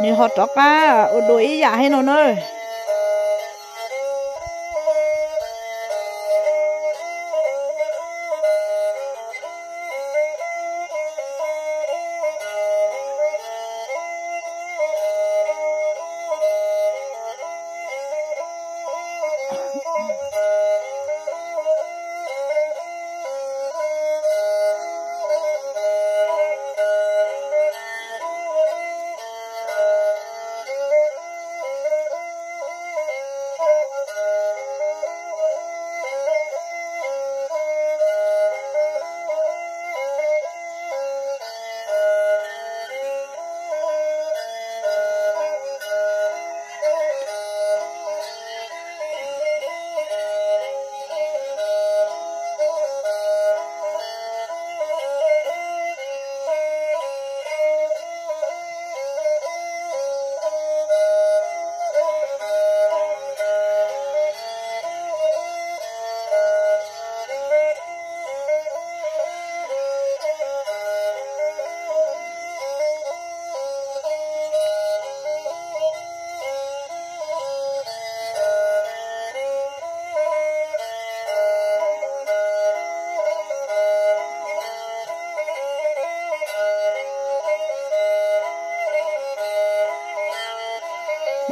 Nws ho rov qab ua dua ib yam thiab no na.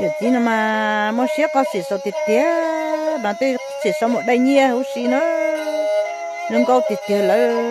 Yawm txiv no mas muaj siab qoj xim xaus tiag tiag, mas tej xim xaus mus dai nyiaj huv si na, zoo nkauj tiag tiag lawm.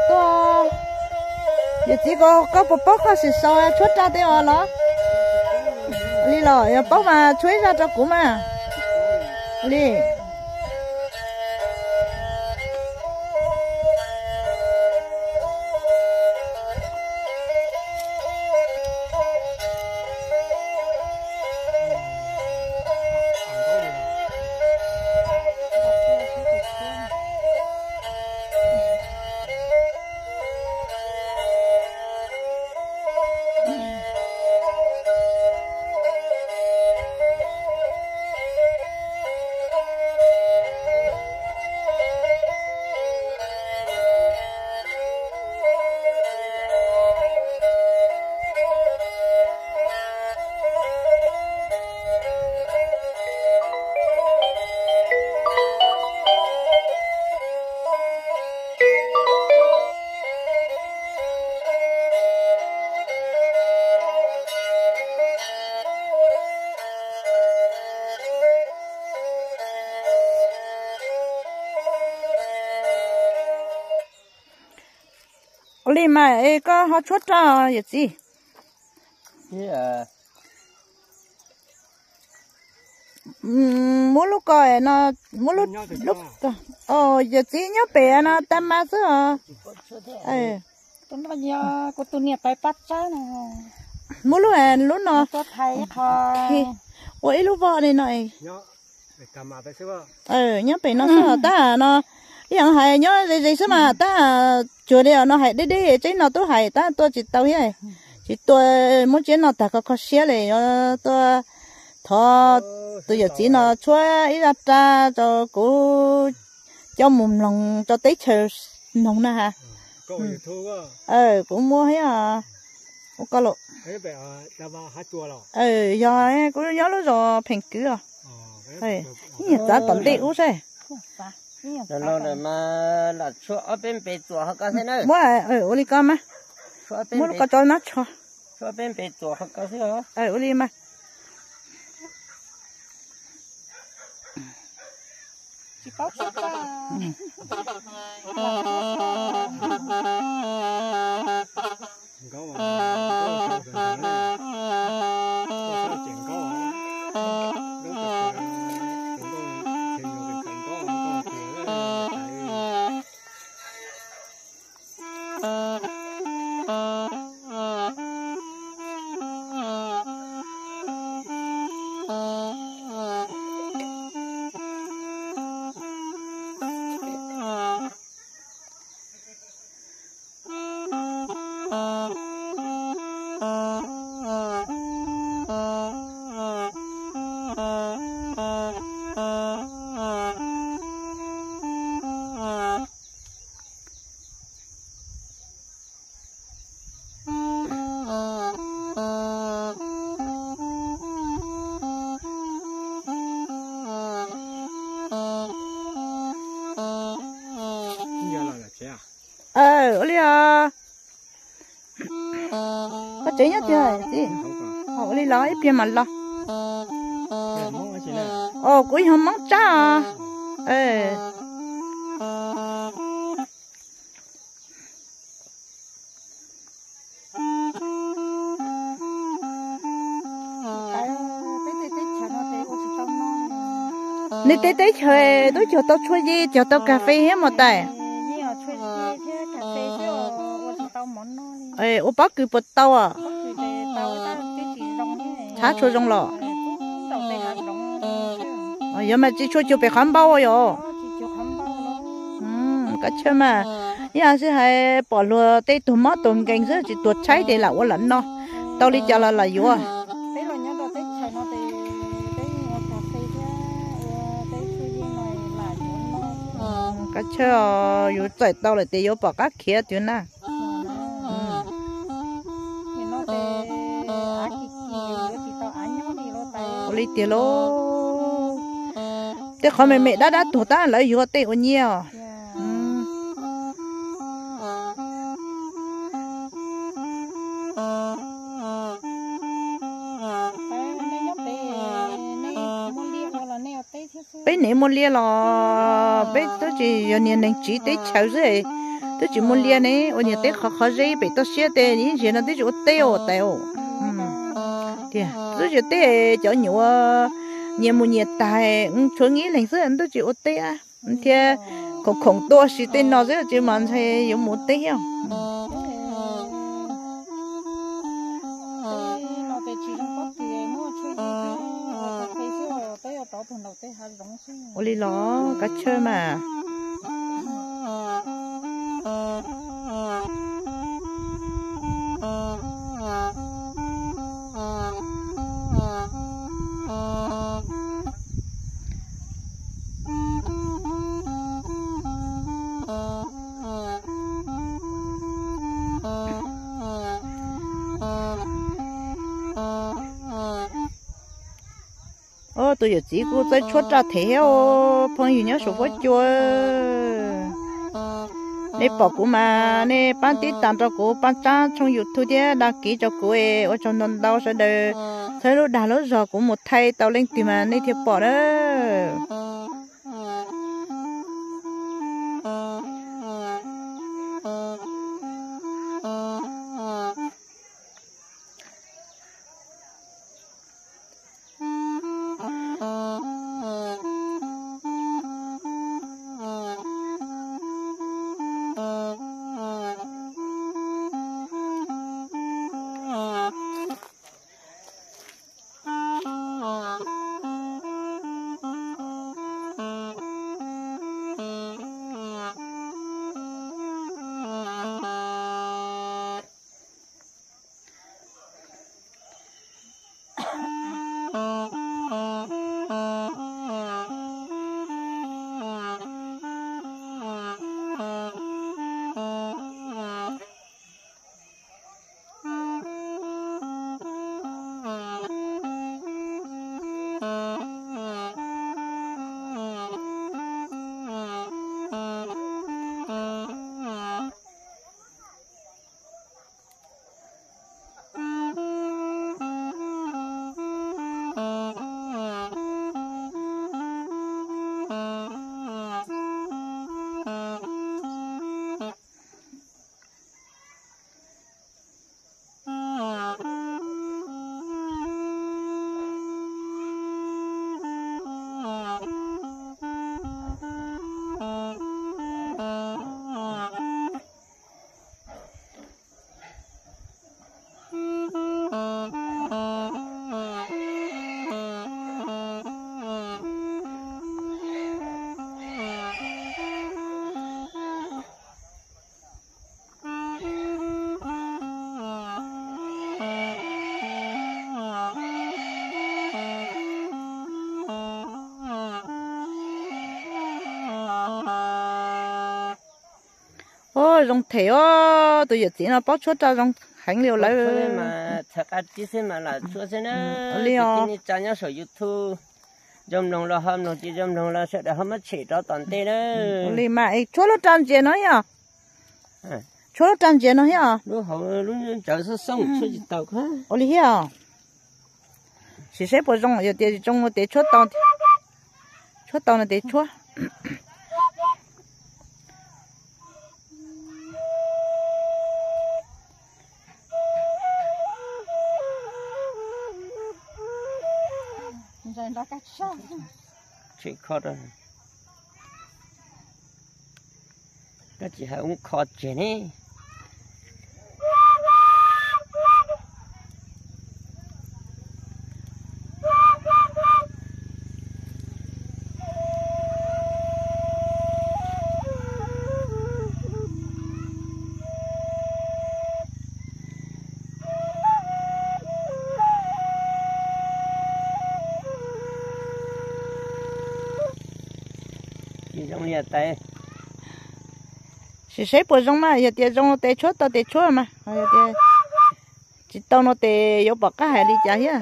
Tuaj, yawm txiv, koj puas paub qoj xim xaus tshuab raj tej os los? Li los yog paub mas tshuab ib zaj rau kuv mas. Li. Ua li mas es koj ho tshuab rau yawm txiv. Muab lub ko no, muab lub, yawm txiv nyob pem no tag mas xwb os. Muab lub, lub no ua ib lub voj li no. Nyob pem no xwb os, tab no ib yam hais nyob ze ze xwb mas tab tsuas li no hais deb deb, tseeb no twb hais tab tuaj tsis tau thiab. Tsis tuaj, muab tsiab no tag kho kho siab li, yuav tuaj thov tus yawm txiv no tshuab ib zaj raj rau kuv coj mus mloog rau teb chaws mloog na has. Kuv muab thiab. Ua koj los. Yog, kuv nyob lub zos Pheej Kwv os. Ib nyuag txav tom ntej ub saib. Muab, ua li ko mas. Muab lub ko tso nab tsho. Ua li mas. Tsis paub txog txaj. Ua li os. Koj tsev nyob twg txiv? Ua li los ib pliag mam los. Os, kuv yog Hmoob Tsab os. Nej teb chaws twb cog tau tshuaj yej, cog tau kas fes thiab mos tais? Ua pob kws puas tau? Txhab tshua zoo los? Yog mas tsis tshua cuag pem qhov npauj yom. Koj chawj mas, ib yam li hais pom luag tej tuag mob tuag nkeeg xwb tsis tuag tshaib ces lam ua lam no, tau li cas los lam yuav. Koj chawj, yus txawm tau lawm ces yuav pom qab khiav twg na. Ua li tiag lauj. Tej qhov me me dab dab tuag tab lawv yuav tej ua nyiaj os. Peb niam muaj liaj los peb twb tsis yog niag neeg tsiv teb chaws xwb, twb tsis muaj liaj ne, ua niag teb qhov qhov zeb pem toj siab tej ib ntsis no twb tsis ua teb os tais. Tiag, twb tsis teb cov nyuam nyias mus nyias tag, tshuav neb leeg xwb twb tsis ua teb thiab, khoom khoom tuaj si tej no xwb tsis mas ntshe yuav mus teb os. Ua li los koj chawj mas. Tus yawm txiv kuj txawj tshuab raj them thiab, phooj ywg nyob saum huab cua. Nej pom kuv mas nej pab tib tas rau kuv, pab tsab tshooj YouTube thiab đăng ký rau kuv, ua tsaug ntau ntau sawv daws txhawb lub dag lub zog kuv mus thaij tau leej twg mas nej thiaj pom na. Zoo them os, tus yawm txiv no paub tshuab raj zoo heev li lawm. Li os. Nco mloog los ho mloog, tsis nco mloog los sawv daws ho muab tshem rov tom ntej na. Ua li mas es tshuab lub raj ntsia no thiab. Tshuab lub raj ntsia no thiab. Ua li thiab. Sim saib puas zoo, yog tias zoo no tes tshuab tau, tshuab tau no tes tshuab. Koj tsis hais ub kho tseg ne. Sim saib puas zoo mas, yog tias zoo no tes tshuab tau tes tshuab mas, yog tias tsis tau no tes yuav pom qab hais li cas thiab.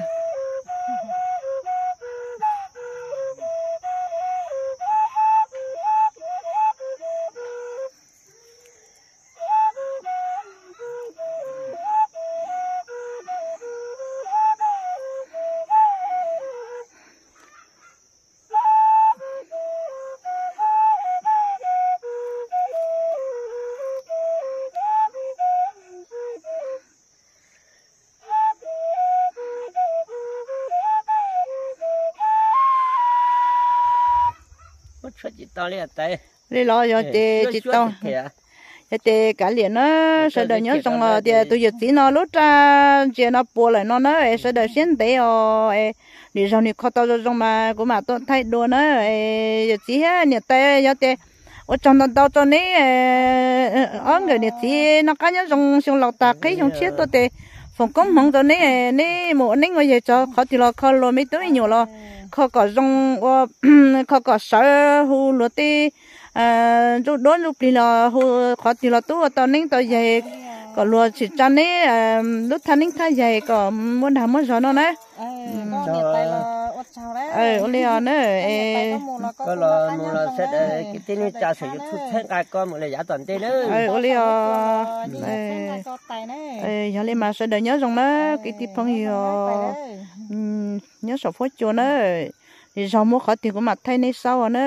Li los yog ces tsis tau. Yog ces kav liam na, sawv daws nyob zoo os, tias tus yawm txiv no lub raj ntsia no puas lawm no na, es sawv daws siab ntev os, es lwm zaug nws kho tau zoo zoo mas kuv mam tuaj thaij dua na. Es yawm txiv thiab niam tais, yog tias ua tsaug ntau ntau rau neb ob nkawm niam txiv noj qab nyob zoo xyoo laus tas qhib xyoo tshiab tuaj tes foom koob hmoov rau neb, neb mus ua neeb ua yaig txog qhov twg los kho luag me tub me nyuam los kho kom zoo, ua kho kom sawv, hu luag tej ntsuj duab ntsuj plig los hu qhov twg los tub ua tau neeb tau yaig, kom luag tsim tsa neb lub thaj neeb thaj yaig kom muaj dag muaj zog no na. Ua li os na. Koj los mus los sawv daws kwv tij neej tsa saum YouTube txhawb nqa koj mus lawm yav tom ntej na. Ua li os. Yog li mas sawv daws nyob zoo na, kwv tij phooj ywg nyob saum fuab cua na. Lwm zaug muaj qhov twg kuv mam thaij nej saib os na.